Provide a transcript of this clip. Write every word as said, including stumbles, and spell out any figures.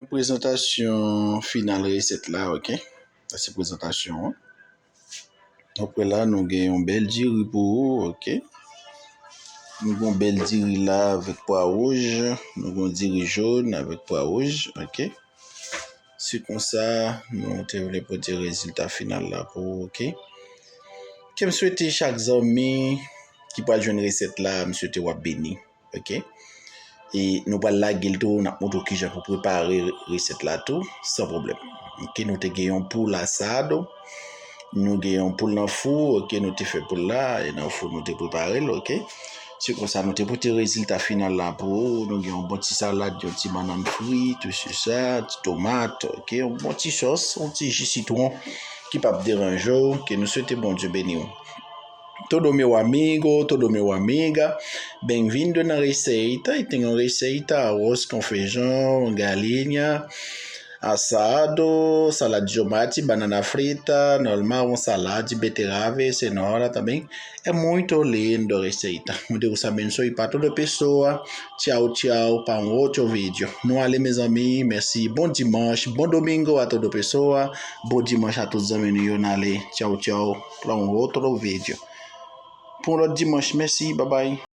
Prezantasyon final resèt la, ok? Sa se prezantasyon an. Apre la, nou gen yon bèl diri pou ou, ok? Nou gen yon bèl diri la avèk pwa wouj, nou gen yon diri jòn avèk pwa wouj, ok? Se konsa, nou te vle pote rezilta final la pou ou, ok? Ke m swete chak zanmi ki pral jwenn resèt la, m swete w ap beni, ok? E nou pral lage l tou, n ap montre w kijan pou prepare resèt la tou, san pwoblèm. Ok, nou te gen yon poul asado, nou gen yon poul nan fou, ok, nou te fè poul la, e nan fou nou te prepare l, ok. Se konsa nou te pote rezilta final la pou ou, nou gen yon bon ti salad, yon ti bannann fri, tout se sa, ti tomat, ok, yon bon ti sòs, yon ti ji sitwon ki p ap deranje w, ke nou swete Bondye beni w. Todo meu amigo, todo meu amiga, bem-vindo na receita. E tem uma receita, arroz com feijão, galinha, assado, salada de tomate, banana frita, normal, uma salada de beterraba e cenoura também. É muito lindo a receita. Mwen te usa menso e pa toda pessoa. Tchau, tchau, pa um outro vídeo. Nou ale, mezanmi, mèsi. Bon dimanche, bon domingo a toda pessoa. Bon dimanche a tout zanmi nou yo, n ale. Tchau, tchau, pa um outro vídeo. Pou yon lòt dimanche, mèsi, babay.